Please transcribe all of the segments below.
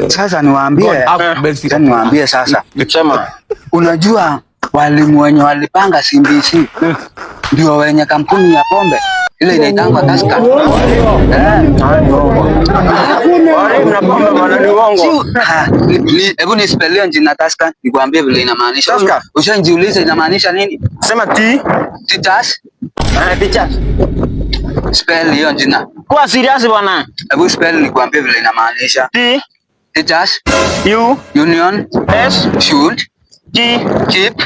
Sasa niwaambie, God have mercy sasa upon us. Niwaambie sasa. Sema. Unajua walimu wenye walipanga CBC ndio wenye kampuni ya pombe ile inaitangwa Tusker. Eh. Walimu na pombe bwana ni uongo. Hebu nispelie jina Tusker nikwambie vile inamaanisha. Tusker. Ushajiuliza inamaanisha nini? Sema T. Teachers, Eh, teachers. Spell hiyo jina. Kuwa serious bwana. Hebu spell nikwambie vile inamaanisha. T Teachers U Union S should T keep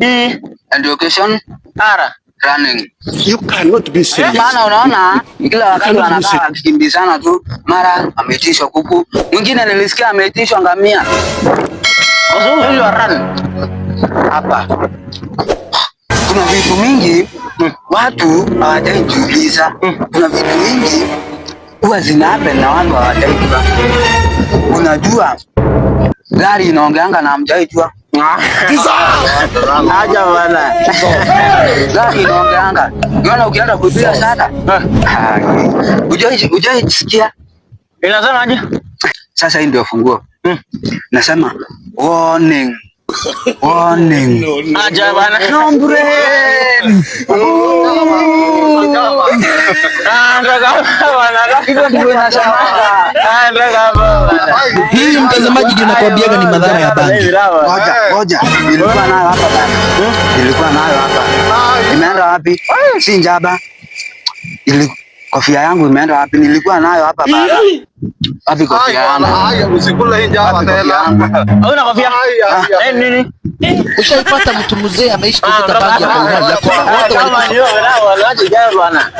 E education R. running. You cannot be serious. Maana unaona kila wakati wanakaa wakikimbizana tu, mara ameitishwa kuku, mwingine nilisikia ameitishwa ngamia. Uzuri wa run. Hapa kuna vitu mingi watu hawajaijiuliza. Kuna vitu mingi huwa zina happen na watu hawajaijua. Unajua gari inaongeanga na hamjaijua? Acha bwana. Gari inaongeanga. Unaona ukienda kupiga sana, hujaisikia? Inasema aje? Sasa hii ndio funguo. Nasema warning. Warning. Acha bwana. No brain. Ah, ndo kama bwana. Hivyo ndivyo inasemanga. Ah, ndo kama bwana. Hii, mtazamaji, ndio nakwambiaga ni madhara ya bangi. Ngoja, ngoja. Nilikuwa nayo hapa bana. Nilikuwa nayo hapa. Imeenda wapi? Si njaba. Kofia yangu imeenda wapi? Nilikuwa nayo hapa bana. Wapi kofia yangu? Haya, usikule hii njaba Wapi kofia tena. yangu? Hauna kofia? Haya. Eh, nini? Ushaipata mtu mzee ameishi kuvuta bangi ya uhai yako wote Kama walikufa. ndio bwana, acha bwana.